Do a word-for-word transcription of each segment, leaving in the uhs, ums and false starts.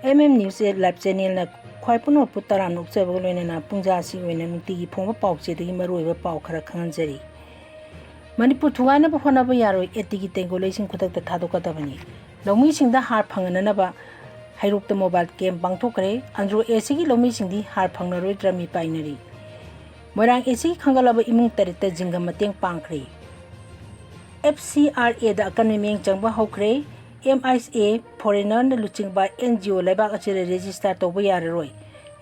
M M News eight Live Channelꯅ ꯈ꯭ꯋꯥꯏ ꯄꯨꯝꯅꯃꯛꯄꯨ ꯇꯔꯥꯝꯅ ꯑꯣꯛꯆꯕꯒ ꯂꯣꯏꯅꯅ ꯄꯨꯡꯖꯥ ꯑꯁꯤꯒꯤ ꯑꯣꯏꯅ ꯅꯨꯡꯇꯤꯒꯤ ꯐꯣꯡꯕ ꯄꯥꯎꯆꯦꯗꯒꯤ ꯃꯔꯨꯑꯣꯏꯕ ꯄꯥꯎ ꯈꯔ ꯈꯪꯍꯟꯖꯔꯤ꯫ ꯃꯅꯤꯄꯨꯔ ꯊꯨꯒꯥꯏꯅꯕ ꯍꯣꯠꯅꯕ ꯌꯥꯔꯣꯏ, ATꯒꯤ ꯇꯦꯡꯒꯣꯂꯩꯁꯤꯡ ꯈꯨꯗꯛꯇ ꯊꯥꯗꯣꯛꯀꯗꯕꯅꯤ꯫ ꯂꯧꯃꯤꯁꯤꯡꯗ ꯍꯥꯔ ꯐꯪꯍꯟꯅꯅꯕ ꯍꯩꯔꯣꯛꯇ mobile camp ꯄꯥꯡꯊꯣꯛꯈ꯭ꯔꯦ꯫ ꯑꯟꯗ꯭ꯔꯣ ACꯒꯤ ꯂꯧꯃꯤꯁꯤꯡꯗꯤ ꯍꯥꯔ ꯐꯪꯂꯔꯣꯏꯗ꯭ꯔꯥ ꯃꯤꯄꯥꯏꯅꯔꯤ꯫ ꯃꯣꯏꯔꯥꯡ ACꯒꯤ ꯈꯟꯒꯠꯂꯕ ꯏꯃꯨꯡ ꯇꯔꯦꯠꯇ ꯖꯤꯡꯒ ꯃꯇꯦꯡ ꯄꯥꯡꯈ꯭ꯔꯦ꯫ FCRAꯗ ꯑꯀꯟꯕ ꯃꯤꯠꯌꯦꯡ ꯆꯪꯕ ꯍꯧꯈ꯭ꯔꯦ꯫ MISA, foreignerꯅ ꯂꯨꯆꯤꯡꯕ NGO ꯂꯩꯕꯥꯛ ꯑꯁꯤꯗ register ꯇꯧꯕ ꯌꯥꯔꯔꯣꯏ꯫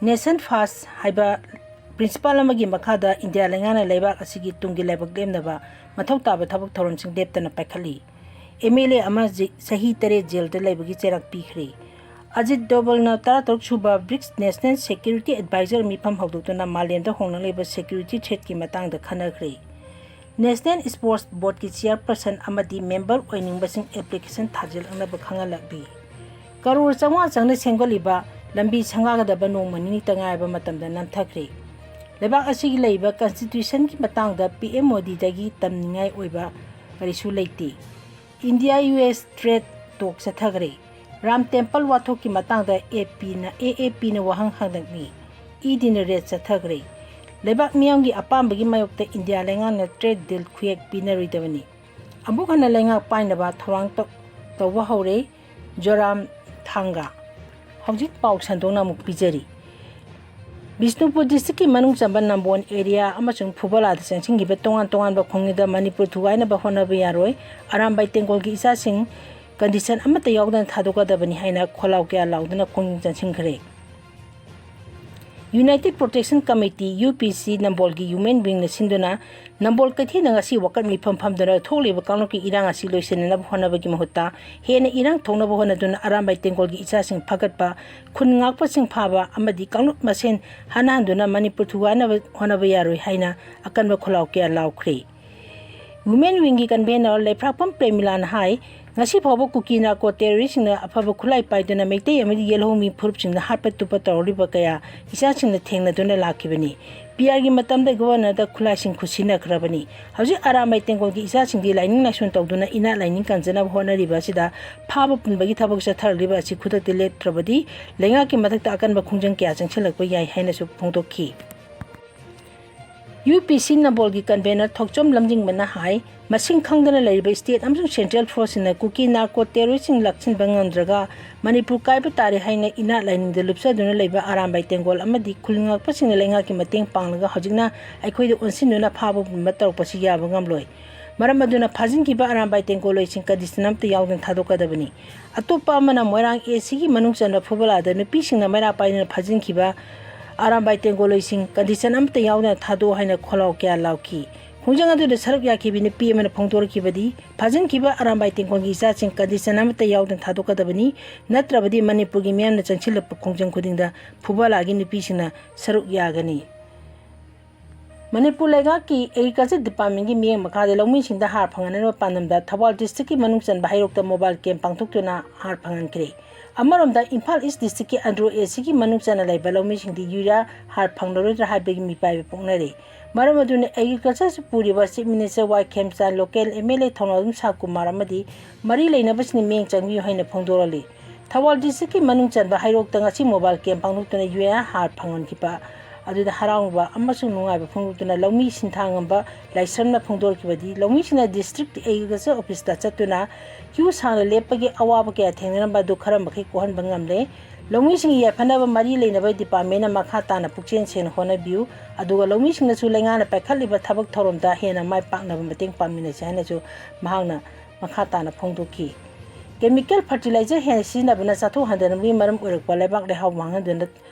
Nation First ꯍꯥꯏꯕ principle ꯑꯃꯒꯤ ꯃꯈꯥꯗ ꯏꯟꯗꯤꯌꯥ ꯂꯩꯉꯥꯛꯅ ꯂꯩꯕꯥꯛ ꯑꯁꯤꯒꯤ ꯇꯨꯡꯒꯤ ꯂꯥꯏꯕꯛ ꯂꯦꯝꯅꯕ ꯃꯊꯧ ꯇꯥꯕ ꯊꯕꯛ ꯊꯧꯔꯝꯁꯤꯡ ꯂꯦꯞꯇꯅ ꯄꯥꯏꯈꯠꯂꯤ꯫ MLA ꯑꯃ ꯖꯤ-, ꯆꯍꯤ ꯇꯔꯦꯠ ꯖꯦꯜꯗ ꯂꯩꯕꯒꯤ ꯆꯩꯔꯥꯛ ꯄꯤꯈ꯭ꯔꯦ꯫ ꯑꯖꯤꯠ ꯗꯣꯕꯜꯅ ꯇꯔꯥꯇꯔꯨꯛ ꯁꯨꯕ BRICS National Security Advisor ꯃꯤꯐꯝ ꯍꯧꯗꯣꯛꯇꯨꯅ ꯃꯥꯂꯦꯝꯗ ꯍꯣꯡꯂꯛꯂꯤꯕ security threatꯀꯤ ꯃꯇꯥꯡꯗ ꯈꯟꯅꯈ꯭ꯔꯦ꯫ National Sports Boardꯀꯤ chairperson ꯑꯃꯗꯤ member ꯑꯣꯏꯅꯤꯡꯕꯁꯤꯡ application ꯊꯥꯖꯤꯜꯂꯛꯅꯕ ꯈꯪꯍꯜꯂꯛꯂꯤ꯫ ꯀꯔꯣꯔ ꯆꯥꯝꯃꯉꯥ ꯆꯪꯅ ꯁꯦꯝꯒꯠꯂꯤꯕ ꯂꯝꯕꯤ ꯁꯪꯒꯥꯒꯗꯕ ꯅꯣꯡꯃ ꯅꯤꯅꯤꯇ ꯉꯥꯏꯔꯕ ꯃꯇꯝꯗ ꯅꯝꯊꯈ꯭ꯔꯦ꯫ ꯂꯩꯕꯥꯛ ꯑꯁꯤꯒꯤ ꯂꯩꯔꯤꯕ constitutionꯒꯤ ꯃꯇꯥꯡꯗ PM ꯃꯣꯗꯤꯗꯒꯤ ꯇꯝꯅꯤꯡꯉꯥꯏ ꯑꯣꯏꯕ ꯀꯔꯤꯁꯨ ꯂꯩꯇꯦ꯫ India US trade talk ꯆꯠꯊꯈ꯭ꯔꯦ꯫ Ram temple ꯋꯥꯊꯣꯛꯀꯤ ꯃꯇꯥꯡꯗ APꯅ, AAPꯅ ꯋꯥꯍꯪ ꯍꯪꯂꯛꯂꯤ꯫ EDꯅ raid ꯆꯠꯊꯈ꯭ꯔꯦ꯫ ꯂꯩꯕꯥꯛ ꯃꯤꯌꯥꯝꯒꯤ ꯑꯄꯥꯝꯕꯒꯤ ꯃꯥꯌꯣꯛꯇ ꯏꯟꯗꯤꯌꯥ ꯂꯩꯉꯥꯛꯅ trade deal ꯈꯨꯌꯦꯛ ꯄꯤꯅꯔꯣꯏꯗꯕꯅꯤ꯫ ꯑꯃꯨꯛ ꯍꯟꯅ ꯂꯩꯉꯥꯛ ꯄꯥꯏꯅꯕ ꯊꯧꯔꯥꯡ ꯇꯧ-, ꯇꯧꯕ ꯍꯧꯔꯦ꯫ ꯖꯣꯔꯥꯝ ꯊꯥꯡꯒꯥ꯫ ꯍꯧꯖꯤꯛ ꯄꯥꯎ ꯁꯟꯗꯣꯛꯅ ꯑꯃꯨꯛ ꯄꯤꯖꯔꯤ꯫ ꯕꯤꯁꯅꯨꯄꯨꯔ districtꯀꯤ ꯃꯅꯨꯡ ꯆꯟꯕ ꯅꯝꯕꯣꯜ area ꯑꯃꯁꯨꯡ ꯐꯨꯕꯂꯥꯗ ꯆꯪꯁꯤꯟꯈꯤꯕ ꯇꯣꯉꯥꯟ ꯇꯣꯉꯥꯟꯕ ꯈꯣꯡꯖꯪꯗ ꯃꯅꯤꯄꯨꯔ ꯊꯨꯒꯥꯏꯅꯕ ꯍꯣꯠꯅꯕ ꯌꯥꯔꯣꯏ꯫ ꯑꯔꯥꯝꯕꯥꯏ ꯇꯦꯡꯒꯣꯜꯒꯤ ꯏꯆꯥꯁꯤꯡ condition ꯑꯃꯠꯇ ꯌꯥꯎꯗꯅ ꯊꯥꯗꯣꯛꯀꯗꯕꯅꯤ ꯍꯥꯏꯅ ꯈꯣꯜꯂꯥꯎ ꯀꯌꯥ ꯂꯥꯎꯗꯨꯅ ꯈꯣꯡꯖꯪ ꯆꯪꯁꯤꯟꯈ꯭ꯔꯦ꯫ United Protection Committee, UPC, ꯅꯝꯕꯣꯜꯒꯤ women wingꯅ ꯁꯤꯟꯗꯨꯅ ꯅꯝꯕꯣꯜ ꯀꯩꯊꯦꯜꯗ ꯉꯁꯤ ꯋꯥꯀꯠ ꯃꯤꯐꯝ ꯐꯝꯗꯨꯅ ꯊꯣꯛꯂꯤꯕ ꯀꯥꯡꯂꯨꯞꯀꯤ ꯏꯔꯥꯡ ꯑꯁꯤ ꯂꯣꯏꯁꯤꯟꯅꯅꯕ ꯍꯣꯠꯅꯕꯒꯤ ꯃꯍꯨꯠꯇ ꯍꯦꯟꯅ ꯏꯔꯥꯡ ꯊꯣꯛꯅꯕ ꯍꯣꯠꯅꯗꯨꯅ ꯑꯔꯥꯝꯕꯥꯏ ꯇꯦꯡꯒꯣꯜꯒꯤ ꯏꯆꯥꯁꯤꯡ ꯐꯒꯠꯄ, ꯈꯨꯟ ꯉꯥꯛꯄꯁꯤꯡ ꯐꯥꯕ ꯑꯃꯗꯤ ꯀꯥꯡꯂꯨꯞ ꯃꯁꯦꯟ ꯍꯟꯅꯍꯟꯗꯨꯅ ꯃꯅꯤꯄꯨꯔ ꯊꯨꯒꯥꯏꯅꯕ ꯍꯣꯠꯅꯕ ꯌꯥꯔꯣꯏ ꯍꯥꯏꯅ ꯑꯀꯟꯕ ꯈꯣꯜꯂꯥꯎ ꯀꯌꯥ ꯂꯥꯎꯈ꯭ꯔꯦ꯫ Women wingꯒꯤ convener ꯂꯩꯐ꯭ꯔꯥꯛꯄꯝ ꯄ꯭ꯔꯦꯃꯤꯂꯥꯅ ꯍꯥꯏ, ꯉꯁꯤ ꯐꯥꯎꯕ ꯀꯨꯀꯤ narco terroristꯁꯤꯡꯅ ꯑꯐꯕ ꯈꯨꯠꯂꯥꯏ ꯄꯥꯏꯗꯨꯅ ꯃꯩꯇꯩ ꯑꯃꯗꯤ ꯌꯦꯜꯍꯧꯃꯤ ꯐꯨꯔꯨꯞꯁꯤꯡꯗ ꯍꯥꯠꯄ ꯇꯨꯞꯄ ꯇꯧꯔꯤꯕ ꯀꯌꯥ ꯏꯆꯥꯁꯤꯡꯅ ꯊꯦꯡꯅꯗꯨꯅ ꯂꯥꯛꯈꯤꯕꯅꯤ꯫ ꯄꯤ ꯑꯥꯔꯒꯤ ꯃꯇꯝꯗ ꯒꯣꯕꯔꯅꯔꯗ ꯈꯨꯠꯂꯥꯏꯁꯤꯡ ꯈꯨꯠꯁꯤꯟꯅꯈ꯭ꯔꯕꯅꯤ꯫ ꯍꯧꯖꯤꯛ ꯑꯔꯥꯝꯕꯥꯏ ꯇꯦꯡꯒꯣꯜꯒꯤ ꯏꯆꯥꯁꯤꯡꯗꯤ ꯂꯥꯏꯅꯤꯡ ꯂꯥꯏꯁꯣꯟ ꯇꯧꯗꯨꯅ ꯏꯅꯥꯠ ꯂꯥꯏꯅꯤꯡ ꯀꯟꯖꯅꯕ ꯍꯣꯠꯅꯔꯤꯕ ꯑꯁꯤꯗ ꯐꯥꯕ ꯄꯨꯟꯕꯒꯤ ꯊꯕꯛ ꯆꯠꯊꯔꯛꯂꯤꯕ ꯑꯁꯤ ꯈꯨꯗꯛꯇ ꯂꯦꯞꯇ꯭ꯔꯕꯗꯤ ꯂꯩꯉꯥꯛꯀꯤ ꯃꯊꯛꯇ ꯑꯀꯟꯕ ꯈꯣꯡꯖꯪ ꯀꯌꯥ ꯆꯪꯁꯤꯜꯂꯛꯄ ꯌꯥꯏ ꯍꯥꯏꯅꯁꯨ ꯐꯣꯡꯗꯣꯛꯈꯤ꯫ ꯌꯨ ꯄꯤ ꯁꯤ ꯅꯝꯕꯣꯜꯒꯤ ꯀꯟꯚꯦꯅꯔ ꯊꯣꯛꯆꯣꯝ ꯂꯝꯖꯤꯡꯕꯅ ꯍꯥꯏ, ꯃꯁꯤꯡ ꯈꯪꯗꯅ ꯂꯩꯔꯤꯕ ꯁ꯭ꯇꯦꯠ ꯑꯃꯁꯨꯡ ꯁꯦꯟꯇ꯭ꯔꯦꯜ ꯐꯣꯔꯁꯁꯤꯡꯅ ꯀꯨꯀꯤ ꯅꯥꯔꯀꯣ ꯇꯦꯔꯣꯔꯤꯁ꯭ꯠꯁꯤꯡ ꯂꯥꯛꯁꯤꯟꯕ ꯉꯝꯗ꯭ꯔꯒ ꯃꯅꯤꯄꯨꯔ ꯀꯥꯏꯕ ꯇꯥꯔꯦ ꯍꯥꯏꯅ ꯏꯅꯥꯠ ꯂꯥꯏꯅꯤꯡꯗ ꯂꯨꯞꯆꯗꯨꯅ ꯂꯩꯕ ꯑꯔꯥꯝꯕꯥꯏ ꯇꯦꯡꯒꯣꯜ ꯑꯃꯗꯤ ꯈꯨꯜ ꯉꯥꯛꯄꯁꯤꯡꯅ ꯂꯩꯉꯥꯛꯀꯤ ꯃꯇꯦꯡ ꯄꯥꯡꯂꯒ ꯍꯧꯖꯤꯛꯅ ꯑꯩꯈꯣꯏꯗ ꯑꯣꯟꯁꯤꯟꯗꯨꯅ ꯐꯥꯕ ꯄꯨꯟꯕ ꯇꯧꯔꯛꯄꯁꯤ ꯌꯥꯕ ꯉꯝꯂꯣꯏ꯫ ꯃꯔꯝ ꯑꯗꯨꯅ ꯐꯥꯖꯤꯟꯈꯤꯕ ꯑꯔꯥꯝꯕꯥꯏ ꯇꯦꯡꯒꯣꯜꯂꯣꯏꯁꯤꯡ ꯀꯟꯗꯤꯁꯟ ꯑꯃꯠꯇ ꯌꯥꯎꯗꯅ ꯊꯥꯗꯣꯛꯀꯗꯕꯅꯤ꯫ ꯑꯇꯣꯞꯄ ꯑꯃꯅ ꯃꯣꯏꯔꯥꯡ ꯑꯦ ꯁꯤꯒꯤ ꯃꯅꯨꯡ ꯆꯟꯕ ꯐꯨꯕꯂꯥꯗ ꯅꯨꯄꯤꯁꯤꯡꯅ ꯃꯩꯔꯥ ꯄꯥꯏꯗꯨꯅ ꯐꯥꯖꯤꯟꯈꯤꯕ ꯑꯔꯥꯝꯕꯥꯏ ꯇꯦꯡꯒꯣꯜꯂꯣꯏꯁꯤꯡ ꯀꯟꯗꯤꯁꯟ ꯑꯃꯠꯇ ꯌꯥꯎꯗꯅ ꯊꯥꯗꯣꯛꯑꯣ ꯍꯥꯏꯅ ꯈꯣꯜꯂꯥꯎ ꯀꯌꯥ ꯂꯥꯎꯈꯤ꯫ ꯈꯣꯡꯖꯪ ꯑꯗꯨꯗ ꯁꯔꯨꯛ ꯌꯥꯈꯤꯕꯤ ꯅꯨꯄꯤ ꯑꯃꯅ ꯐꯣꯡꯗꯣꯔꯛꯈꯤꯕꯗꯤ, ꯐꯥꯖꯤꯟꯈꯤꯕ ꯑꯔꯥꯝꯕꯥꯏ ꯇꯦꯡꯒꯣꯜꯒꯤ ꯏꯆꯥꯁꯤꯡ ꯀꯟꯗꯤꯁꯟ ꯑꯃꯠꯇ ꯌꯥꯎꯗꯅ ꯊꯥꯗꯣꯛꯀꯗꯕꯅꯤ, ꯅꯠꯇ꯭ꯔꯕꯗꯤ ꯃꯅꯤꯄꯨꯔꯒꯤ ꯃꯤꯌꯥꯝꯅ ꯆꯪꯁꯤꯜꯂꯛꯄ ꯈꯣꯡꯖꯪ ꯈꯨꯗꯤꯡꯗ ꯐꯨꯕꯂꯥꯒꯤ ꯅꯨꯄꯤꯁꯤꯡꯅ ꯁꯔꯨꯛ ꯌꯥꯒꯅꯤ꯫ ꯃꯅꯤꯄꯨꯔ ꯂꯩꯉꯥꯛꯀꯤ ꯑꯦꯒ꯭ꯔꯤꯀꯜꯆꯔ ꯗꯤꯄꯥꯔꯠꯃꯦꯟꯒꯤ ꯃꯤꯠꯌꯦꯡ ꯃꯈꯥꯗ ꯂꯧꯃꯤꯁꯤꯡꯗ ꯍꯥꯔ ꯐꯪꯍꯟꯅꯕ ꯄꯥꯟꯗꯝꯗ ꯊꯧꯕꯥꯜ ꯗꯤꯁꯇ꯭ꯔꯤꯛꯀꯤ ꯃꯅꯨꯡ ꯆꯟꯕ ꯍꯩꯔꯣꯛꯇ ꯃꯣꯕꯥꯏꯜ ꯀꯦꯝꯞ ꯄꯥꯡꯊꯣꯛꯇꯨꯅ ꯍꯥꯔ ꯐꯪꯍꯟꯈ꯭ꯔꯦ꯫ ꯑꯃꯔꯣꯝꯗ ꯏꯝꯐꯥꯜ ꯏꯁ ꯗꯤꯁꯇ꯭ꯔꯤꯛꯀꯤ ꯑꯟꯗ꯭ꯔꯣ ꯑꯦ ꯁꯤꯒꯤ ꯃꯅꯨꯡ ꯆꯟꯅ ꯂꯩꯕ ꯂꯧꯃꯤꯁꯤꯡꯗꯤ ꯌꯨꯔꯤꯌꯥ ꯍꯥꯔ ꯐꯪꯂꯔꯣꯏꯗ꯭ꯔꯥ ꯍꯥꯏꯕꯒꯤ ꯃꯤꯄꯥꯏꯕ ꯄꯣꯛꯅꯔꯤ꯫ ꯃꯔꯝ ꯑꯗꯨꯅ ꯑꯦꯒ꯭ꯔꯤꯀꯜꯆꯔꯁꯨ ꯄꯨꯔꯤꯕ chief minister Y Khemchand, local M L A Thounaojam Sakumar ꯑꯃꯗꯤ ꯃꯔꯤ ꯂꯩꯅꯕꯁꯤꯡꯅ ꯃꯤꯠꯌꯦꯡ ꯆꯪꯕꯤꯌꯨ ꯍꯥꯏꯅ ꯐꯣꯡꯗꯣꯔꯛꯂꯤ꯫ ꯊꯧꯕꯥꯜ ꯗꯤꯁꯇ꯭ꯔꯤꯛꯀꯤ ꯃꯅꯨꯡ ꯆꯟꯕ ꯍꯩꯔꯣꯛꯇ ꯉꯁꯤ ꯃꯣꯕꯥꯏꯜ ꯀꯦꯝꯞ ꯄꯥꯡꯊꯣꯛꯇꯨꯅ ꯌꯨꯔꯤꯌꯥ ꯍꯥꯔ ꯐꯪꯍꯟꯈꯤꯕ ꯑꯗꯨꯗ ꯍꯔꯥꯎꯕ ꯑꯃꯁꯨꯡ ꯅꯨꯡꯉꯥꯏꯕ ꯐꯣꯡꯗꯣꯛꯇꯨꯅ ꯂꯧꯃꯤ ꯁꯤꯟꯊꯥꯡꯉꯝꯕ ꯂꯥꯏꯁ꯭ꯔꯝꯅ ꯐꯣꯡꯗꯣꯔꯛꯈꯤꯕꯗꯤ, ꯂꯧꯃꯤꯁꯤꯡꯅ ꯗꯤꯁꯇ꯭ꯔꯤꯛ ꯑꯦꯒ꯭ꯔꯤꯀꯜꯆꯔ ꯑꯣꯐꯤꯁꯇ ꯆꯠꯇꯨꯅ ꯀ꯭ꯌꯨ ꯁꯥꯡꯅ ꯂꯦꯞꯄꯒꯤ ꯑꯋꯥꯕ ꯀꯌꯥ ꯊꯦꯡꯅꯔꯝꯕ ꯑꯗꯨ ꯈꯔ ꯃꯈꯩ ꯀꯣꯛꯍꯟꯕ ꯉꯝꯂꯦ꯫ ꯂꯧꯃꯤꯁꯤꯡꯒꯤ ꯌꯥꯏꯐꯅꯕ ꯃꯔꯤ ꯂꯩꯅꯕ ꯗꯤꯄꯥꯔꯠꯃꯦꯟꯅ ꯃꯈꯥ ꯇꯥꯅ ꯄꯨꯛꯆꯦꯜ ꯁꯦꯡꯅ ꯍꯣꯠꯅꯕꯤꯌꯨ, ꯑꯗꯨꯒ ꯂꯧꯃꯤꯁꯤꯡꯅꯁꯨ ꯂꯩꯉꯥꯛꯅ ꯄꯥꯏꯈꯠꯂꯤꯕ ꯊꯕꯛ ꯊꯧꯔꯝꯗ ꯍꯦꯟꯅ ꯃꯥꯏ ꯄꯥꯛꯅꯕ ꯃꯇꯦꯡ ꯄꯥꯡꯃꯤꯟꯅꯁꯤ ꯍꯥꯏꯅꯁꯨ ꯃꯍꯥꯛꯅ ꯃꯈꯥ ꯇꯥꯅ ꯐꯣꯡꯗꯣꯛꯈꯤ꯫ ꯀꯦꯃꯤꯀꯦꯜ ꯐꯔꯇꯤꯂꯥꯏꯖꯔ ꯍꯦꯟꯅ ꯁꯤꯖꯤꯟꯅꯕꯅ ꯆꯥꯊꯣꯛ ꯍꯟꯊꯅꯕꯒꯤ ꯃꯔꯝ ꯑꯣꯏꯔꯛꯄ ꯂꯩꯕꯥꯛ ꯂꯩꯍꯥꯎ ꯃꯥꯡꯍꯟꯗꯨꯅ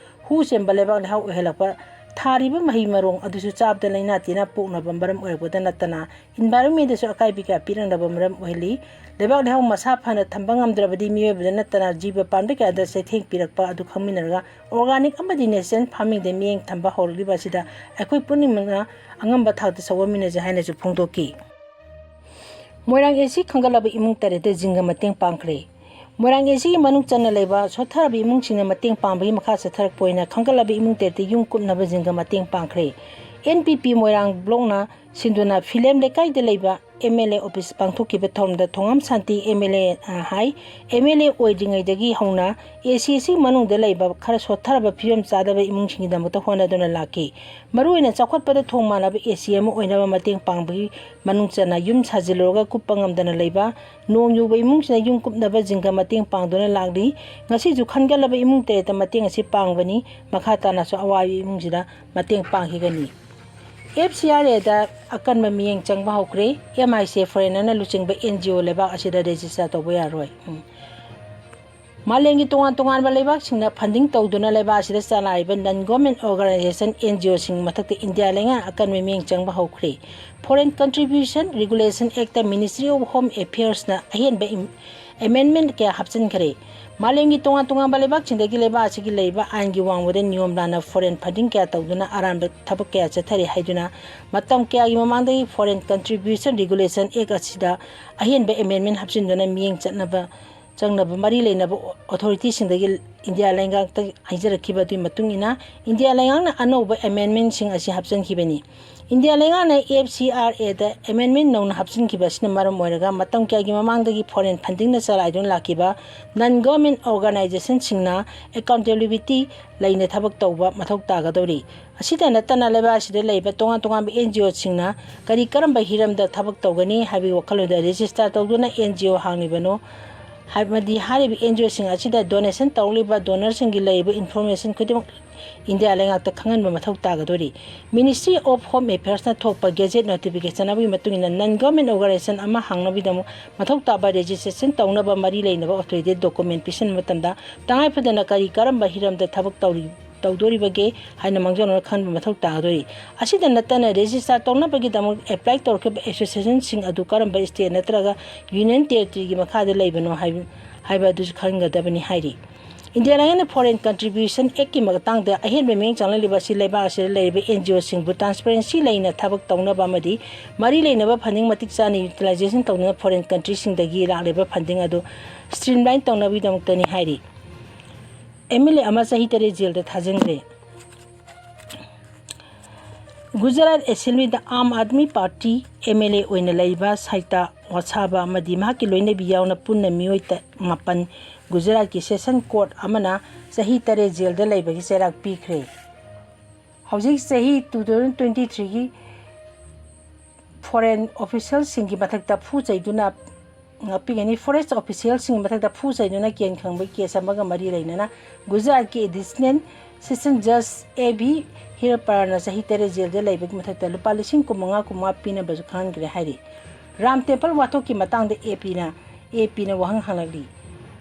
ꯍꯨ ꯆꯦꯟꯕ ꯂꯩꯕꯥꯛ ꯂꯩꯍꯥꯎ ꯑꯣꯏꯍꯜꯂꯛꯄ, ꯊꯥꯔꯤꯕ ꯃꯍꯩ ꯃꯔꯣꯡ ꯑꯗꯨꯁꯨ ꯆꯥꯕꯗ ꯂꯥꯏꯅꯥ ꯇꯤꯟꯅꯥ ꯄꯣꯛꯅꯕ ꯃꯔꯝ ꯑꯣꯏꯔꯛꯄꯗ ꯅꯠꯇꯅ environmentꯗꯁꯨ ꯑꯀꯥꯏꯕ ꯀꯌꯥ ꯄꯤꯔꯛꯅꯕ ꯃꯔꯝ ꯑꯣꯏꯍꯜꯂꯤ꯫ ꯂꯩꯕꯥꯛ ꯂꯩꯍꯥꯎ ꯃꯁꯥ ꯐꯅ ꯊꯝꯕ ꯉꯝꯗ꯭ꯔꯕꯗꯤ ꯃꯤꯑꯣꯏꯕꯗ ꯅꯠꯇꯅ ꯖꯤꯕ ꯄꯥꯟꯕ ꯀꯌꯥꯗ ꯆꯩꯊꯦꯡ ꯄꯤꯔꯛꯄ ꯑꯗꯨ ꯈꯪꯃꯤꯟꯅꯔꯒ organic ꯑꯃꯗꯤ natural farmingꯗ ꯃꯤꯠꯌꯦꯡ ꯊꯝꯕ ꯍꯧꯔꯛꯂꯤꯕ ꯑꯁꯤꯗ ꯑꯩꯈꯣꯏ ꯄꯨꯝꯅꯃꯛꯅ ꯑꯉꯝꯕ ꯊꯥꯛꯇ ꯁꯛꯑꯣꯟꯃꯤꯟꯅꯁꯤ ꯍꯥꯏꯅꯁꯨ ꯐꯣꯡꯗꯣꯛꯈꯤ꯫ ꯃꯣꯏꯔꯥꯡ ꯑꯦ ꯁꯤ ꯈꯟꯒꯠꯂꯕ ꯏꯃꯨꯡ ꯇꯔꯦꯠꯇ ꯖꯤꯡꯒ ꯃꯇꯦꯡ ꯄꯥꯡꯈ꯭ꯔꯦ꯫ ꯃꯣꯏꯔꯥꯡ ꯑꯦꯁꯤꯒꯤ ꯃꯅꯨꯡ ꯆꯟꯅ ꯂꯩꯕ ꯁꯣꯠꯊꯔꯕ ꯏꯃꯨꯡꯁꯤꯡꯅ ꯃꯇꯦꯡ ꯄꯥꯡꯕꯒꯤ ꯃꯈꯥ ꯆꯠꯊꯔꯛꯄ ꯑꯣꯏꯅ ꯈꯟꯒꯠꯂꯕ ꯏꯃꯨꯡ ꯇꯔꯦꯠꯇꯤ ꯌꯨꯝ ꯀꯨꯞꯅꯕꯁꯤꯡꯒ ꯃꯇꯦꯡ ꯄꯥꯡꯈ꯭ꯔꯦ꯫ ꯑꯦꯟ ꯄꯤ ꯄꯤ ꯃꯣꯏꯔꯥꯡ ꯕ꯭ꯂꯣꯛꯅ ꯁꯤꯟꯗꯨꯅ ꯐꯤꯂꯦꯝ ꯂꯩꯀꯥꯏꯗ ꯂꯩꯕ ꯑꯦꯝ ꯑꯦꯜ ꯑꯦ ꯑꯣꯐꯤꯁ ꯄꯥꯡꯊꯣꯛꯈꯤꯕ ꯊꯧꯔꯝꯗ ꯊꯣꯉꯥꯝ ꯁꯥꯟꯇꯤ ꯑꯦꯝ ꯑꯦꯜ ꯑꯦꯅ ꯍꯥꯏ, ꯑꯦꯝ ꯑꯦꯜ ꯑꯦ ꯑꯣꯏꯗ꯭ꯔꯤꯉꯩꯗꯒꯤ ꯍꯧꯅ ꯑꯦ ꯁꯤ ꯑꯦꯁ ꯁꯤ ꯃꯅꯨꯡꯗ ꯂꯩꯕ ꯈꯔ ꯁꯣꯠꯊꯔꯕ ꯐꯤꯕꯝ ꯆꯥꯗꯕ ꯏꯃꯨꯡꯁꯤꯡꯒꯤꯗꯃꯛꯇ ꯍꯣꯠꯅꯗꯨꯅ ꯂꯥꯛꯈꯤ꯫ ꯃꯔꯨꯑꯣꯏꯅ ꯆꯥꯎꯈꯠꯄꯗ ꯊꯣꯡ ꯃꯥꯟꯅꯕ ꯑꯦ ꯁꯤ ꯑꯃ ꯑꯣꯏꯅꯕ ꯃꯇꯦꯡ ꯄꯥꯡꯕꯒꯤ ꯃꯅꯨꯡ ꯆꯟꯅ ꯌꯨꯝ ꯁꯥꯖꯤꯜꯂꯨꯔꯒ ꯀꯨꯞꯄ ꯉꯝꯗꯅ ꯂꯩꯕ, ꯅꯣꯡ ꯌꯨꯕ ꯏꯃꯨꯡꯁꯤꯅ ꯌꯨꯝ ꯀꯨꯞꯅꯕꯁꯤꯡꯒ ꯃꯇꯦꯡ ꯄꯥꯡꯗꯨꯅ ꯂꯥꯛꯂꯤ꯫ ꯉꯁꯤꯁꯨ ꯈꯟꯒꯠꯂꯕ ꯏꯃꯨꯡ ꯇꯔꯦꯠꯇ ꯃꯇꯦꯡ ꯑꯁꯤ ꯄꯥꯡꯕꯅꯤ꯫ ꯃꯈꯥ ꯇꯥꯅꯁꯨ ꯑꯋꯥꯕ ꯏꯃꯨꯡꯁꯤꯗ ꯃꯇꯦꯡ ꯄꯥꯡꯈꯤꯒꯅꯤ꯫ ꯑꯦꯐ ꯁꯤ ꯑꯥꯔ ꯑꯦꯗ ꯑꯀꯟꯕ ꯃꯤꯠꯌꯦꯡ ꯆꯪꯕ ꯍꯧꯈ꯭ꯔꯦ꯫ ꯑꯦꯝ ꯑꯥꯏ ꯁꯤ, ꯐꯣꯔꯦꯟꯅꯔꯅ ꯂꯨꯆꯤꯡꯕ ꯑꯦꯟ ꯖꯤ ꯑꯣ ꯂꯩꯕꯥꯛ ꯑꯁꯤꯗ ꯔꯦꯖꯤꯁꯇꯥꯔ ꯇꯧꯕ ꯌꯥꯔꯣꯏ꯫ ꯎꯝ꯫ ꯃꯥꯂꯦꯝꯒꯤ ꯇꯣꯉꯥꯟ ꯇꯣꯉꯥꯟꯕ ꯂꯩꯕꯥꯛꯁꯤꯡꯅ ꯐꯟꯗꯤꯡ ꯇꯧꯗꯨꯅ ꯂꯩꯕꯥꯛ ꯑꯁꯤꯗ ꯆꯂꯥꯏꯔꯤꯕ non government organization, N G ꯑꯣꯁꯤꯡ ꯃꯊꯛꯇ ꯏꯟꯗꯤꯌꯥ ꯂꯩꯉꯥꯛꯅ ꯑꯀꯟꯕ ꯃꯤꯠꯌꯦꯡ ꯆꯪꯕ ꯍꯧꯈ꯭ꯔꯦ꯫ Foreign Contribution Regulation Actꯇ Ministry of Home Affairsꯅ ꯑꯍꯦꯟꯕ ꯏꯝ-, amendment ꯀꯌꯥ ꯍꯥꯞꯆꯤꯟꯈ꯭ꯔꯦ꯫ ꯃꯥꯂꯦꯝꯒꯤ ꯇꯣꯉꯥꯟ ꯇꯣꯉꯥꯟꯕ ꯂꯩꯕꯥꯛꯁꯤꯡꯗꯒꯤ ꯂꯩꯕꯥꯛ ꯑꯁꯤꯒꯤ ꯂꯩꯔꯤꯕ ꯑꯥꯏꯟꯒꯤ ꯋꯥꯡꯃꯗ ꯅꯤꯌꯣꯝ ꯂꯥꯟꯅ foreign funding ꯀꯌꯥ ꯇꯧꯗꯨꯅ ꯑꯔꯥꯟꯕ ꯊꯕꯛ ꯀꯌꯥ ꯆꯠꯊꯔꯤ ꯍꯥꯏꯗꯨꯅ ꯃꯇꯝ ꯀꯌꯥꯒꯤ ꯃꯃꯥꯡꯗꯒꯤ Foreign Contribution Regulation Act ꯑꯁꯤꯗ ꯑꯍꯦꯟꯕ amendment ꯍꯥꯞꯆꯤꯟꯗꯨꯅ ꯃꯤꯠꯌꯦꯡ ꯆꯠꯅꯕ ꯆꯪꯅꯕ ꯃꯔꯤ ꯂꯩꯅꯕ ꯑꯣꯊꯣꯔꯤꯇꯤꯁꯤꯡꯗꯒꯤ ꯏꯟꯗꯤꯌꯥ ꯂꯩꯉꯥꯛꯇ ꯍꯥꯏꯖꯔꯛꯈꯤꯕ ꯑꯗꯨꯒꯤ ꯃꯇꯨꯡ ꯏꯟꯅ, ꯏꯟꯗꯤꯌꯥ ꯂꯩꯉꯥꯛꯅ ꯑꯅꯧꯕ amendmentꯁꯤꯡ ꯑꯁꯤ ꯍꯥꯞꯆꯤꯟꯈꯤꯕꯅꯤ꯫ ꯏꯟꯗꯤꯌꯥ ꯂꯩꯉꯥꯛꯅ ꯑꯦꯐ ꯁꯤ ꯑꯥꯔ ꯑꯦꯗ amendment ꯅꯧꯅ ꯍꯥꯞꯆꯤꯟꯈꯤꯕ ꯑꯁꯤꯅ ꯃꯔꯝ ꯑꯣꯏꯔꯒ ꯃꯇꯝ ꯀꯌꯥꯒꯤ ꯃꯃꯥꯡꯗꯒꯤ foreign fundingꯅ ꯆꯂꯥꯏꯗꯨꯅ ꯂꯥꯛꯈꯤꯕ non government organizationꯁꯤꯡꯅ accountability ꯂꯩꯅ ꯊꯕꯛ ꯇꯧꯕ ꯃꯊꯧ ꯇꯥꯒꯗꯧꯔꯤ꯫ ꯑꯁꯤꯗ ꯅꯠꯇꯅ ꯂꯩꯕꯥꯛ ꯑꯁꯤꯗ ꯂꯩꯕ ꯇꯣꯉꯥꯟ ꯇꯣꯉꯥꯟꯕ ꯑꯦꯟ ꯖꯤ ꯑꯣꯁꯤꯡꯅ ꯀꯔꯤ ꯀꯔꯝꯕ ꯍꯤꯔꯝꯗ ꯊꯕꯛ ꯇꯧꯒꯅꯤ ꯍꯥꯏꯕꯒꯤ ꯋꯥꯈꯜꯂꯣꯟꯗ register ꯇꯧꯗꯨꯅ ꯑꯦꯟ ꯖꯤ ꯑꯣ ꯍꯥꯡꯂꯤꯕꯅꯣ, ꯑꯃꯗꯤ ꯍꯥꯏꯔꯤꯕ ꯑꯦꯟ ꯖꯤ ꯑꯣꯁꯤꯡ ꯑꯁꯤꯗ donation ꯇꯧꯔꯛꯂꯤꯕ donorꯁꯤꯡꯒꯤ ꯂꯩꯔꯤꯕ information ꯈꯨꯗꯤꯡꯃꯛ ꯏꯟꯗꯤꯌꯥ ꯂꯩꯉꯥꯛꯇ ꯈꯪꯍꯟꯕ ꯃꯊꯧ ꯇꯥꯒꯗꯧꯔꯤ꯫ Ministry of Home Affairsꯅ ꯊꯣꯛꯄ gazette notification ꯑꯃꯒꯤ ꯃꯇꯨꯡ ꯏꯟꯅ non government organization ꯑꯃ ꯍꯥꯡꯅꯕꯒꯤꯗꯃꯛ ꯃꯊꯧ ꯇꯥꯕ registration ꯇꯧꯅꯕ ꯃꯔꯤ ꯂꯩꯅꯕ authority document ꯄꯤꯁꯤꯟꯕ ꯃꯇꯝꯗ ꯇꯉꯥꯏ ꯐꯗꯅ ꯀꯔꯤ ꯀꯔꯝꯕ ꯍꯤꯔꯝꯗ ꯊꯕꯛ ꯇꯧꯔꯤ-, ꯇꯧꯗꯣꯔꯤꯕꯒꯦ ꯍꯥꯏꯅ ꯃꯥꯡꯖꯧꯅꯅ ꯈꯟꯕ ꯃꯊꯧ ꯇꯥꯒꯗꯣꯔꯤ꯫ ꯑꯁꯤꯗ ꯅꯠꯇꯅ register ꯇꯧꯅꯕꯒꯤꯗꯃꯛ apply ꯇꯧꯔꯛꯈꯤꯕ associationꯁꯤꯡ ꯑꯗꯨ ꯀꯔꯝꯕ state ꯅꯠꯇ꯭ꯔꯒ union territoryꯒꯤ ꯃꯈꯥꯗ ꯂꯩꯕꯅꯣ ꯍꯥꯏꯕ, ꯍꯥꯏꯕ ꯑꯗꯨꯁꯨ ꯈꯪꯒꯗꯕꯅꯤ ꯍꯥꯏꯔꯤ꯫ ꯏꯟꯗꯤꯌꯥ ꯂꯩꯉꯥꯛꯅ Foreign Contribution Actꯀꯤ ꯃꯇꯥꯡꯗ ꯑꯍꯦꯟꯕ ꯃꯤꯠꯌꯦꯡ ꯆꯪꯂꯛꯂꯤꯕ ꯑꯁꯤ ꯂꯩꯕꯥꯛ ꯑꯁꯤꯗ ꯂꯩꯔꯤꯕ NGOꯁꯤꯡꯕꯨ transparency ꯂꯩꯅ ꯊꯕꯛ ꯇꯧꯅꯕ ꯑꯃꯗꯤ ꯃꯔꯤ ꯂꯩꯅꯕ funding ꯃꯇꯤꯛ ꯆꯥꯅ utilization ꯇꯧꯅꯕ foreign countryꯁꯤꯡꯗꯒꯤ ꯂꯥꯛꯂꯤꯕ funding ꯑꯗꯨ streamline ꯇꯧꯅꯕꯒꯤꯗꯃꯛꯇꯅꯤ ꯍꯥꯏꯔꯤ꯫ MLA ꯑꯃ ꯆꯍꯤ ꯇꯔꯦꯠ jailꯗ ꯊꯥꯖꯤꯟꯈ꯭ꯔꯦ꯫ ꯒꯨꯖꯔꯥꯠ ꯑꯦꯁꯦꯝꯕ꯭ꯂꯤꯗ ꯑꯥꯝ ꯑꯥꯗꯃꯤ ꯄꯥꯔꯇꯤ MLA ꯑꯣꯏꯅ ꯂꯩꯕ ꯁꯥꯏꯇꯥ ꯋꯥꯁꯥꯕ ꯑꯃꯗꯤ ꯃꯍꯥꯛꯀꯤ ꯂꯣꯏꯅꯕꯤ ꯌꯥꯎꯅ ꯄꯨꯟꯅ ꯃꯤꯑꯣꯏ ꯇ-, ꯃꯥꯄꯟ ꯒꯨꯖꯔꯥꯠꯀꯤ ꯁꯦꯁꯟ ꯀꯣꯔꯠ ꯑꯃꯅ ꯆꯍꯤ ꯇꯔꯦꯠ ꯖꯦꯜꯗ ꯂꯩꯕꯒꯤ ꯆꯩꯔꯥꯛ ꯄꯤꯈ꯭ꯔꯦ꯫ ꯍꯧꯖꯤꯛ ꯆꯍꯤ two thousand twenty threeꯒꯤ foreign officialꯁꯤꯡꯒꯤ ꯃꯊꯛꯇ ꯐꯨ ꯆꯩꯗꯨꯅ ꯉꯥꯛꯄꯤꯒꯅꯤ꯫ Forest officialꯁꯤꯡꯒꯤ ꯃꯊꯛꯇ ꯐꯨ ꯆꯩꯗꯨꯅ ꯀꯦꯟ ꯈꯪꯕꯒꯤ case ꯑꯃꯒ ꯃꯔꯤ ꯂꯩꯅꯅ ꯒꯨꯖꯔꯥꯠꯀꯤ Additional Session Judge A B ꯍꯤꯔꯄꯥꯔꯅ ꯆꯍꯤ ꯇꯔꯦꯠ ꯖꯦꯜꯗ ꯂꯩꯕꯒꯤ ꯃꯊꯛꯇ ꯂꯨꯄꯥ ꯂꯤꯁꯤꯡ ꯀꯨꯟꯃꯉꯥ ꯀꯨꯟꯃꯉꯥ ꯄꯤꯅꯕꯁꯨ ꯈꯪꯍꯟꯈ꯭ꯔꯦ ꯍꯥꯏꯔꯤ꯫ ꯔꯥꯝ temple ꯋꯥꯊꯣꯛꯀꯤ ꯃꯇꯥꯡꯗ AP ꯅ, AP ꯅ ꯋꯥꯍꯪ ꯍꯪꯂꯛꯂꯤ꯫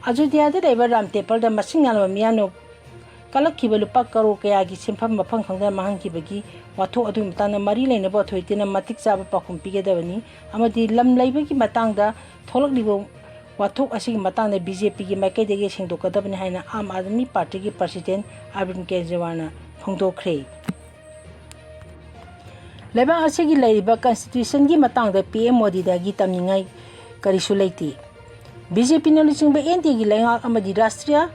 ꯑꯌꯣꯙ꯭ꯌꯥꯗ ꯂꯩꯕ ꯔꯥꯝ templeꯗ ꯃꯁꯤꯡ ꯌꯥꯝꯂꯕ ꯃꯤꯌꯥꯝꯅ ꯀꯜꯂꯛꯈꯤꯕ ꯂꯨꯄꯥ ꯀꯔꯣꯔ ꯀꯌꯥꯒꯤ ꯁꯦꯟꯐꯝ ꯃꯐꯝ ꯈꯪꯗꯅ ꯃꯥꯡꯍꯟꯈꯤꯕꯒꯤ ꯋꯥꯊꯣꯛ ꯑꯗꯨꯒꯤ ꯃꯇꯥꯡꯗ ꯃꯔꯤ ꯂꯩꯅꯕ authorityꯅ ꯃꯇꯤꯛ ꯆꯥꯕ ꯄꯥꯎꯈꯨꯝ ꯄꯤꯒꯗꯕꯅꯤ ꯑꯃꯗꯤ ꯂꯝ ꯂꯩꯕꯒꯤ ꯃꯇꯥꯡꯗ ꯊꯣꯛꯂꯛꯂꯤꯕ ꯋꯥꯊꯣꯛ ꯑꯁꯤꯒꯤ ꯃꯇꯥꯡꯗ BJPꯒꯤ ꯃꯥꯏꯀꯩꯗꯒꯤ ꯁꯦꯡꯗꯣꯛꯀꯗꯕꯅꯤ ꯍꯥꯏꯅ ꯑꯥꯝ ꯑꯥꯗꯃꯤ ꯄꯥꯔꯇꯤꯒꯤ president ꯑꯔꯕꯤꯟ ꯀꯦꯖꯔꯤꯋꯥꯜꯅ ꯐꯣꯡꯗꯣꯛꯈ꯭ꯔꯦ꯫ ꯂꯩꯕꯥꯛ ꯑꯁꯤꯒꯤ ꯂꯩꯔꯤꯕ constitutionꯒꯤ ꯃꯇꯥꯡꯗ PM ꯃꯣꯗꯤꯗꯒꯤ ꯇꯝꯅꯤꯡꯉꯥꯏ ꯀꯔꯤꯁꯨ ꯂꯩꯇꯦ꯫ BJPꯅ ꯂꯨꯆꯤꯡꯕ NDAꯒꯤ ꯂꯩꯉꯥꯛ ꯑꯃꯗꯤ ꯔꯥꯁꯇ꯭ꯔꯤꯌꯥ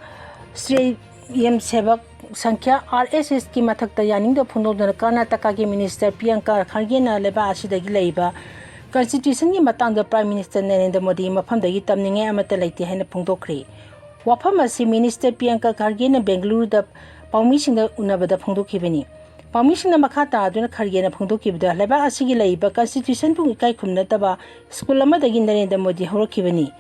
ꯁ꯭ꯋꯌꯝꯁꯦꯕꯛ ꯁꯪꯘ, RSSꯀꯤ ꯃꯊꯛꯇ ꯌꯥꯅꯤꯡꯗꯕ ꯐꯣꯡꯗꯣꯛꯇꯨꯅ ꯀꯔꯅꯥꯇꯀꯥꯒꯤ minister ꯄ꯭ꯔꯤꯌꯥꯡꯀꯥ ꯈꯥꯔꯒꯦꯅ ꯂꯩꯕꯥꯛ ꯑꯁꯤꯗꯒꯤ ꯂꯩꯔꯤꯕ constitutionꯒꯤ ꯃꯇꯥꯡꯗ Prime Minister ꯅꯔꯦꯟꯗ꯭ꯔ ꯃꯣꯗꯤꯒꯤ ꯃꯐꯝꯗꯒꯤ ꯇꯝꯅꯤꯡꯉꯥꯏ ꯑꯃꯠꯇ ꯂꯩꯇꯦ ꯍꯥꯏꯅ ꯐꯣꯡꯗꯣꯛꯈ꯭ꯔꯦ꯫ ꯋꯥꯐꯝ ꯑꯁꯤ minister ꯄ꯭ꯔꯤꯌꯥꯡꯀꯥ ꯈꯥꯔꯒꯦꯅ ꯕꯦꯡꯒꯂꯨꯔꯨꯗ ꯄꯥꯎꯃꯤꯁꯤꯡꯗ ꯎꯅꯕꯗ ꯐꯣꯡꯗꯣꯛꯈꯤꯕꯅꯤ꯫ ꯄꯥꯎꯃꯤꯁꯤꯡꯅ ꯃꯈꯥ ꯇꯥꯗꯨꯅ ꯈꯥꯔꯒꯦꯅ ꯐꯣꯡꯗꯣꯛꯈꯤꯕꯗ, ꯂꯩꯕꯥꯛ ꯑꯁꯤꯒꯤ ꯂꯩꯔꯤꯕ constitutionꯕꯨ ꯏꯀꯥꯏ ꯈꯨꯝꯅꯗꯕ ꯁ꯭ꯀꯨꯜ ꯑꯃꯗꯒꯤ ꯅꯔꯦꯟꯗ꯭ꯔ ꯃꯣꯗꯤ ꯍꯧꯔꯛꯈꯤꯕꯅꯤ꯫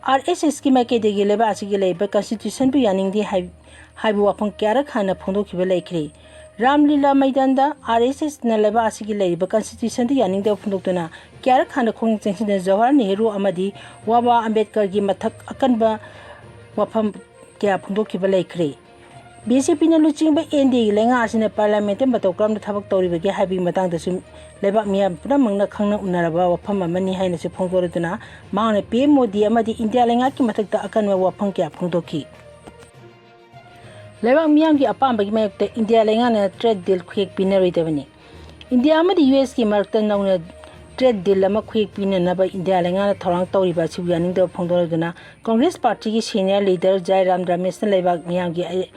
RSSꯀꯤ ꯃꯥꯏꯀꯩꯗꯒꯤ ꯂꯩꯕꯥꯛ ꯑꯁꯤꯒꯤ ꯂꯩꯔꯤꯕ constitutionꯕꯨ ꯌꯥꯅꯤꯡꯗꯦ ꯍꯥꯏ-, ꯍꯥꯏꯕ ꯋꯥꯐꯝ ꯀꯌꯥꯔꯛ ꯍꯥꯟꯅ ꯐꯣꯡꯗꯣꯛꯈꯤꯕ ꯂꯩꯈ꯭ꯔꯦ꯫ ꯔꯥꯝꯂꯤꯂꯥ ꯃꯩꯗꯥꯟꯗ RSSꯅ ꯂꯩꯕꯥꯛ ꯑꯁꯤꯒꯤ ꯂꯩꯔꯤꯕ constitutionꯗ ꯌꯥꯅꯤꯡꯗꯕ ꯐꯣꯡꯗꯣꯛꯇꯨꯅ ꯀꯌꯥꯔꯛ ꯍꯥꯟꯅ ꯈꯣꯡꯖꯪ ꯆꯪꯁꯤꯟꯗꯨꯅ ꯖꯋꯥꯍꯔ ꯅꯦꯍꯔꯨ ꯑꯃꯗꯤ ꯕꯥꯕꯥ ꯑꯝꯕꯦꯗꯀꯔꯒꯤ ꯃꯊꯛ ꯑꯀꯟꯕ ꯋꯥꯐꯝ ꯀꯌꯥ ꯐꯣꯡꯗꯣꯛꯈꯤꯕ ꯂꯩꯈ꯭ꯔꯦ꯫ BJPꯅ ꯂꯨꯆꯤꯡꯕ NDAꯒꯤ ꯂꯩꯉꯥꯛ ꯑꯁꯤꯅ parliamentꯇ ꯃꯇꯧ ꯀꯔꯝꯅ ꯊꯕꯛ ꯇꯧꯔꯤꯕꯒꯦ ꯍꯥꯏꯕꯒꯤ ꯃꯇꯥꯡꯗꯁꯨ ꯂꯩꯕꯥꯛ ꯃꯤꯌꯥꯝ ꯄꯨꯝꯅꯃꯛꯅ ꯈꯪꯅ ꯎꯅꯔꯕ ꯋꯥꯐꯝ ꯑꯃꯅꯤ ꯍꯥꯏꯅꯁꯨ ꯐꯣꯡꯗꯣꯔꯗꯨꯅ ꯃꯍꯥꯛꯅ PM ꯃꯣꯗꯤ ꯑꯃꯗꯤ ꯏꯟꯗꯤꯌꯥ ꯂꯩꯉꯥꯛꯀꯤ ꯃꯊꯛꯇ ꯑꯀꯟꯕ ꯋꯥꯐꯝ ꯀꯌꯥ ꯐꯣꯡꯗꯣꯛꯈꯤ꯫ ꯂꯩꯕꯥꯛ ꯃꯤꯌꯥꯝꯒꯤ ꯑꯄꯥꯝꯕꯒꯤ ꯃꯥꯌꯣꯛꯇ ꯏꯟꯗꯤꯌꯥ ꯂꯩꯉꯥꯛꯅ trade deal ꯈꯨꯌꯦꯛ ꯄꯤꯅꯔꯣꯏꯗꯕꯅꯤ꯫ ꯏꯟꯗꯤꯌꯥ ꯑꯃꯗꯤ ꯌꯨ ꯑꯦꯁꯀꯤ ꯃꯔꯛꯇ ꯅꯧꯅ trade deal ꯑꯃ ꯈꯨꯌꯦꯛ ꯄꯤꯅꯅꯕ ꯏꯟꯗꯤꯌꯥ ꯂꯩꯉꯥꯛꯅ ꯊꯧꯔꯥꯡ ꯇꯧꯔꯤꯕ ꯑꯁꯤꯕꯨ ꯌꯥꯅꯤꯡꯗꯕ ꯐꯣꯡꯗꯣꯔꯗꯨꯅ ꯀꯪꯒ꯭ꯔꯦꯁ ꯄꯥꯔꯇꯤꯒꯤ senior leader ꯖꯥꯏꯔꯥꯝ ꯔꯥꯃꯦꯁꯅ ꯂꯩꯕꯥꯛ ꯃꯤꯌꯥꯝꯒꯤ ꯑ-,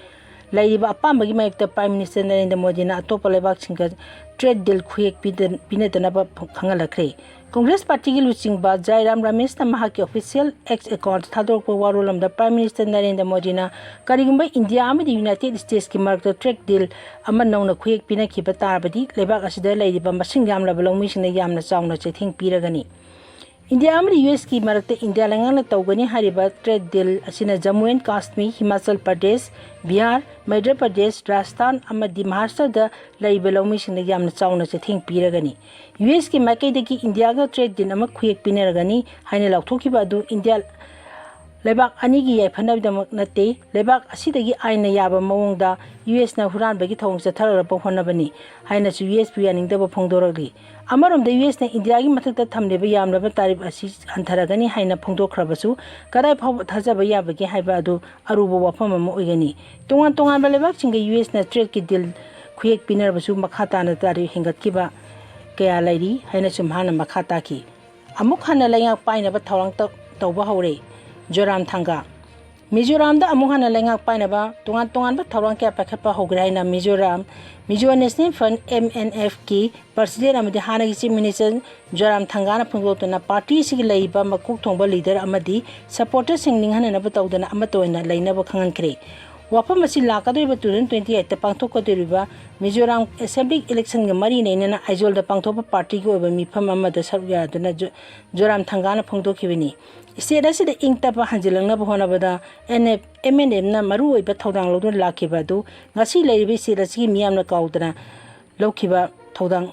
ꯂꯩꯔꯤꯕ ꯑꯄꯥꯝꯕꯒꯤ ꯃꯥꯌꯣꯛꯇ Prime Minister ꯅꯔꯦꯟꯗ꯭ꯔ ꯃꯣꯗꯤꯅ ꯑꯇꯣꯞꯄ ꯂꯩꯕꯥꯛꯁꯤꯡꯒ trade deal ꯈꯨꯌꯦꯛ ꯄꯤꯗ-, ꯄꯤꯅꯗꯅꯕ ꯈꯪꯍꯜꯂꯛꯈ꯭ꯔꯦ꯫ ꯀꯪꯒ꯭ꯔꯦꯁ ꯄꯥꯔꯇꯤꯒꯤ ꯂꯨꯆꯤꯡꯕ ꯖꯥꯏꯔꯥꯝ ꯔꯥꯃꯦꯁꯅ ꯃꯍꯥꯛꯀꯤ official X account ꯊꯥꯗꯣꯔꯛꯄ ꯋꯥꯔꯣꯜ ꯑꯃꯗ Prime Minister ꯅꯔꯦꯟꯗ꯭ꯔ ꯃꯣꯗꯤꯅ ꯀꯔꯤꯒꯨꯝꯕ ꯏꯟꯗꯤꯌꯥ ꯑꯃꯗꯤ ꯌꯨꯅꯥꯏꯇꯦꯗ ꯁ꯭ꯇꯦꯠꯁꯀꯤ ꯃꯔꯛꯇ trade deal ꯑꯃ ꯅꯧꯅ ꯈꯨꯌꯦꯛ ꯄꯤꯅꯈꯤꯕ ꯇꯥꯔꯕꯗꯤ ꯂꯩꯕꯥꯛ ꯑꯁꯤꯗ ꯂꯩꯔꯤꯕ ꯃꯁꯤꯡ ꯌꯥꯝꯂꯕ ꯂꯧꯃꯤꯁꯤꯡꯅ ꯌꯥꯝꯅ ꯆꯥꯎꯅ ꯆꯩꯊꯦꯡ ꯄꯤꯔꯒꯅꯤ꯫ ꯏꯟꯗꯤꯌꯥ ꯑꯃꯗꯤ ꯌꯨ ꯑꯦꯁꯀꯤ ꯃꯔꯛꯇ ꯏꯟꯗꯤꯌꯥ ꯂꯩꯉꯥꯛꯅ ꯇꯧꯒꯅꯤ ꯍꯥꯏꯔꯤꯕ trade deal ꯑꯁꯤꯅ ꯖꯝꯃꯨ ꯑꯦꯟ ꯀꯥꯁꯃꯤꯔ, ꯍꯤꯃꯥꯆꯜ ꯄ꯭ꯔꯗꯦꯁ, ꯕꯤꯍꯥꯔ, ꯃꯩꯙ꯭ꯔ ꯄ꯭ꯔꯗꯦꯁ, ꯔꯥꯖꯁꯊꯥꯟ ꯑꯃꯗꯤ ꯃꯍꯥꯔꯥꯁꯇ꯭ꯔꯗ ꯂꯩꯔꯤꯕ ꯂꯧꯃꯤꯁꯤꯡꯗ ꯌꯥꯝꯅ ꯆꯥꯎꯅ ꯆꯩꯊꯦꯡ ꯄꯤꯔꯒꯅꯤ꯫ ꯌꯨ ꯑꯦꯁꯀꯤ ꯃꯥꯏꯀꯩꯗꯒꯤ ꯏꯟꯗꯤꯌꯥꯒ trade deal ꯑꯃ ꯈꯨꯌꯦꯛ ꯄꯤꯅꯔꯒꯅꯤ ꯍꯥꯏꯅ ꯂꯥꯎꯊꯣꯛꯈꯤꯕ ꯑꯗꯨ ꯏꯟꯗꯤꯌꯥ ꯂꯩꯕꯥꯛ ꯑꯅꯤꯒꯤ ꯌꯥꯏꯐꯅꯕꯒꯤꯗꯃꯛ ꯅꯠꯇꯦ, ꯂꯩꯕꯥꯛ ꯑꯁꯤꯗꯒꯤ ꯑꯥꯏꯟꯅ ꯌꯥꯕ ꯃꯑꯣꯡꯗ ꯌꯨ ꯑꯦꯁꯅ ꯍꯨꯔꯥꯟꯕꯒꯤ ꯊꯧꯑꯣꯡ ꯆꯠꯊꯔꯛꯅꯕ ꯍꯣꯠꯅꯕꯅꯤ ꯍꯥꯏꯅꯁꯨ ꯌꯨ ꯑꯦꯁꯄꯨ ꯌꯥꯅꯤꯡꯗꯕ ꯐꯣꯡꯗꯣꯔꯛꯂꯤ꯫ ꯑꯃꯔꯣꯝꯗ ꯌꯨ ꯑꯦꯁꯅ ꯏꯟꯗꯤꯌꯥꯒꯤ ꯃꯊꯛꯇ ꯊꯝꯂꯤꯕ ꯌꯥꯝꯂꯕ tariff ꯑꯁꯤ ꯍꯟꯊꯔꯒꯅꯤ ꯍꯥꯏꯅ ꯐꯣꯡꯗꯣꯛꯈ꯭ꯔꯕꯁꯨ ꯀꯗꯥꯏ ꯐꯥꯎꯕ ꯊꯥꯖꯕ ꯌꯥꯕꯒꯦ ꯍꯥꯏꯕ ꯑꯗꯨ ꯑꯔꯨꯕ ꯋꯥꯐꯝ ꯑꯃ ꯑꯣꯏꯒꯅꯤ꯫ ꯇꯣꯉꯥꯟ ꯇꯣꯉꯥꯟꯕ ꯂꯩꯕꯥꯛꯁꯤꯡꯒ ꯌꯨ ꯑꯦꯁꯅ tradeꯀꯤ deal ꯈꯨꯌꯦꯛ ꯄꯤꯅꯔꯕꯁꯨ ꯃꯈꯥ ꯇꯥꯅ tariff ꯍꯦꯟꯒꯠꯈꯤꯕ ꯀꯌꯥ ꯂꯩꯔꯤ ꯍꯥꯏꯅꯁꯨ ꯃꯍꯥꯛꯅ ꯃꯈꯥ ꯇꯥꯈꯤ꯫ ꯑꯃꯨꯛ ꯍꯟꯅ ꯂꯩꯉꯥꯛ ꯄꯥꯏꯅꯕ ꯊꯧꯔꯥꯡ ꯇꯧ-, ꯇꯧꯕ ꯍꯧꯔꯦ ꯖꯣꯔꯥꯝꯊꯪꯒꯥ꯫ ꯃꯤꯖꯣꯔꯥꯝꯗ ꯑꯃꯨꯛ ꯍꯟꯅ ꯂꯩꯉꯥꯛ ꯄꯥꯏꯅꯕ ꯇꯣꯉꯥꯟ ꯇꯣꯉꯥꯟꯕ ꯊꯧꯔꯥꯡ ꯀꯌꯥ ꯄꯥꯏꯈꯠꯄ ꯍꯧꯈ꯭ꯔꯦ ꯍꯥꯏꯅ Mizoram, Mizo National Front, M N F ꯀꯤ president ꯑꯃꯗꯤ ꯍꯥꯟꯅꯒꯤ chief minister ꯖꯣꯔꯥꯝꯊꯪꯒꯥꯅ ꯐꯣꯡꯗꯣꯛꯇꯨꯅ party ꯑꯁꯤꯒꯤ ꯂꯩꯔꯤꯕ ꯃꯀꯣꯛ ꯊꯣꯡꯕ leader ꯑꯃꯗꯤ supporterꯁꯤꯡ ꯅꯤꯡꯍꯟꯅꯅꯕ ꯇꯧꯗꯅ ꯑꯃꯠꯇ ꯑꯣꯏꯅ ꯂꯩꯅꯕ ꯈꯪꯍꯟꯈ꯭ꯔꯦ꯫ ꯋꯥꯐꯝ ꯑꯁꯤ ꯂꯥꯛꯀꯗꯧꯔꯤꯕ two thousand twenty eightꯇ ꯄꯥꯡꯊꯣꯛꯀꯗꯧꯔꯤꯕ Mizoram assembly electionꯒ ꯃꯔꯤ ꯂꯩꯅꯅ ꯑꯥꯏꯖꯣꯜꯗ ꯄꯥꯡꯊꯣꯛꯄ partyꯒꯤ ꯑꯣꯏꯕ ꯃꯤꯐꯝ ꯑꯃꯗ ꯁꯔꯨꯛ ꯌꯥꯗꯨꯅ ꯖꯣ-, ꯖꯣꯔꯥꯝꯊꯪꯒꯥꯅ ꯐꯣꯡꯗꯣꯛꯈꯤꯕꯅꯤ꯫ State ꯑꯁꯤꯗ ꯏꯪ ꯇꯞꯄ ꯍꯟꯖꯤꯜꯂꯛꯅꯕ ꯍꯣꯠꯅꯕꯗ N F, M N Fꯅ ꯃꯔꯨꯑꯣꯏꯕ ꯊꯧꯗꯥꯡ ꯂꯧꯗꯨꯅ ꯂꯥꯛꯈꯤꯕ ꯑꯗꯨ ꯉꯁꯤ ꯂꯩꯔꯤꯕ state ꯑꯁꯤꯒꯤ ꯃꯤꯌꯥꯝꯅ ꯀꯥꯎꯗꯅ ꯂꯧꯈꯤꯕ ꯊꯧꯗꯥꯡ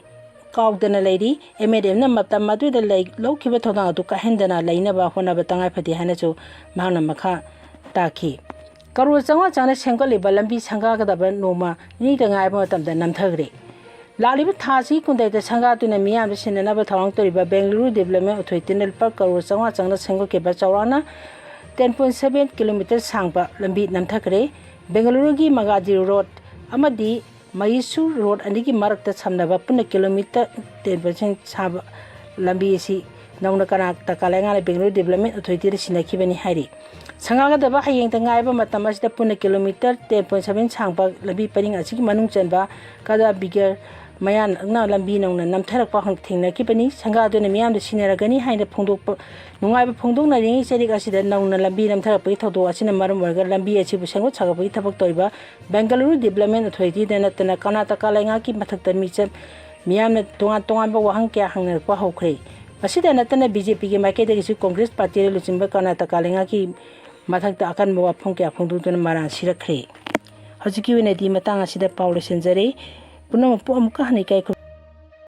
ꯀꯥꯎꯗꯅ ꯂꯩꯔꯤ꯫ M N Fꯅ ꯃꯇꯝ ꯑꯗꯨꯗ ꯂꯩ-, ꯂꯧꯈꯤꯕ ꯊꯧꯗꯥꯡ ꯑꯗꯨ ꯀꯥꯏꯍꯟꯗꯅ ꯂꯩꯅꯕ ꯍꯣꯠꯅꯕ ꯇꯉꯥꯏ ꯐꯗꯦ ꯍꯥꯏꯅꯁꯨ ꯃꯍꯥꯛꯅ ꯃꯈꯥ ꯇꯥꯈꯤ꯫ ꯀꯔꯣꯔ ꯆꯥꯝꯃꯉꯥ ꯆꯪꯅ ꯁꯦꯝꯒꯠꯂꯤꯕ ꯂꯝꯕꯤ ꯁꯪꯒꯥꯒꯗꯕ ꯅꯣꯡꯃ ꯅꯤꯅꯤꯗ ꯉꯥꯏꯕ ꯃꯇꯝꯗ ꯅꯝꯊꯈ꯭ꯔꯦ꯫ ꯂꯥꯛꯂꯤꯕ ꯊꯥ ꯑꯁꯤꯒꯤ ꯀꯨꯟꯇꯔꯦꯠꯇ ꯁꯪꯒꯥꯗꯨꯅ ꯃꯤꯌꯥꯝꯗ ꯁꯤꯟꯅꯅꯕ ꯊꯧꯔꯥꯡ ꯇꯧꯔꯤꯕ Bengaluru Development Authorityꯅ ꯂꯨꯄꯥ ꯀꯔꯣꯔ ꯆꯥꯝꯃꯉꯥ ꯆꯪꯅ ꯁꯦꯝꯒꯠꯈꯤꯕ ꯆꯥꯎꯔꯥꯛꯅ ten point seven kilometre ꯁꯥꯡꯕ ꯂꯝꯕꯤ ꯅꯝꯊꯈ꯭ꯔꯦ꯫ ꯕꯦꯡꯒꯂꯨꯔꯨꯒꯤ ꯃꯒꯥꯖꯤ ꯔꯣꯗ ꯑꯃꯗꯤ ꯃꯌꯤꯁꯨꯔ ꯔꯣꯗ ꯑꯅꯤꯒꯤ ꯃꯔꯛꯇ ꯁꯝꯅꯕ ꯄꯨꯟꯅ ꯀꯤꯂꯣꯃꯤꯇꯔ ꯇꯦꯟ ꯄꯣꯏꯟ ꯁꯚꯦꯟ ꯁꯥꯡꯕ ꯂꯝꯕꯤ ꯑꯁꯤ ꯅꯧꯅ ꯀꯔꯅꯥꯇꯀꯥ ꯂꯩꯉꯥꯛꯅ ꯕꯦꯡꯒꯂꯨꯔꯨ ꯗꯤꯕꯂꯞꯃꯦꯟ ꯑꯣꯊꯣꯔꯤꯇꯤꯗ ꯁꯤꯟꯅꯈꯤꯕꯅꯤ ꯍꯥꯏꯔꯤ꯫ ꯁꯪꯒꯥꯒꯗꯕ ꯍꯌꯦꯡꯇ ꯉꯥꯏꯕ ꯃꯇꯝ ꯑꯁꯤꯗ ꯄꯨꯟꯅ ꯀꯤꯂꯣꯃꯤꯇꯔ ꯇꯦꯟ ꯄꯣꯏꯟ ꯁꯚꯦꯟ ꯁꯥꯡꯕ ꯂꯝꯕꯤ ꯄꯔꯤꯡ ꯑꯁꯤꯒꯤ ꯃꯅꯨꯡ ꯆꯟꯕ ꯀꯗꯥ ꯕꯤꯒꯔ ꯃꯌꯥ ꯅꯛꯅ ꯂꯝꯕꯤ ꯅꯧꯅ ꯅꯝꯊꯔꯛꯄ ꯍꯪ-, ꯊꯦꯡꯅꯈꯤꯕꯅꯤ꯫ ꯁꯪꯒꯥꯗꯨꯅ ꯃꯤꯌꯥꯝꯗ ꯁꯤꯟꯅꯔꯒꯅꯤ ꯍꯥꯏꯅ ꯐꯣꯡꯗꯣꯛꯄ, ꯅꯨꯡꯉꯥꯏꯕ ꯐꯣꯡꯗꯣꯛꯅꯔꯤꯉꯩ ꯆꯩꯔꯦꯛ ꯑꯁꯤꯗ ꯅꯧꯅ ꯂꯝꯕꯤ ꯅꯝꯊꯔꯛꯄꯒꯤ ꯊꯧꯗꯣꯛ ꯑꯁꯤꯅ ꯃꯔꯝ ꯑꯣꯏꯔꯒ ꯂꯝꯕꯤ ꯑꯁꯤꯕꯨ ꯁꯦꯝꯒꯠ ꯁꯥꯒꯠꯄꯒꯤ ꯊꯕꯛ ꯇꯧꯔꯤꯕ ꯕꯦꯡꯒꯂꯨꯔꯨ ꯗꯤꯕꯂꯞꯃꯦꯟ ꯑꯣꯊꯣꯔꯤꯇꯤꯗ ꯅꯠꯇꯅ ꯀꯔꯅꯥꯇꯀꯥ ꯂꯩꯉꯥꯛꯀꯤ ꯃꯊꯛꯇ ꯃꯤꯆꯝ ꯃꯤꯌꯥꯝꯅ ꯇꯣꯉꯥꯟ ꯇꯣꯉꯥꯟꯕ ꯋꯥꯍꯪ ꯀꯌꯥ ꯍꯪꯅꯔꯛꯄ ꯍꯧꯈ꯭ꯔꯦ꯫ ꯃꯁꯤꯗ ꯅꯠꯇꯅ ꯕꯤ ꯖꯦ ꯄꯤꯒꯤ ꯃꯥꯏꯀꯩꯗꯒꯤꯁꯨ ꯀꯣꯡꯒ꯭ꯔꯦꯁ ꯄꯥꯔꯇꯤꯅ ꯂꯨꯆꯤꯡꯕ ꯀꯔꯅꯥꯇꯀꯥ ꯂꯩꯉꯥꯛꯀꯤ ꯃꯊꯛꯇ ꯑꯀꯟꯕ ꯋꯥꯐꯝ ꯀꯌꯥ ꯐꯣꯡꯗꯣꯛꯇꯨꯅ ꯃꯔꯥꯜ ꯁꯤꯔꯛꯈ꯭ꯔꯦ꯫ ꯍꯧꯖꯤꯛꯀꯤ ꯑꯣꯏꯅꯗꯤ ꯃꯇꯥꯡ ꯑꯁꯤꯗ ꯄꯥꯎ ꯂꯣꯏꯁꯤꯟꯖꯔꯦ꯫ ꯄꯨꯝꯅꯃꯛꯄꯨ ꯑꯃꯨꯛꯀ ꯍꯟꯅ ꯏꯀꯥꯏ ꯈꯨꯝ-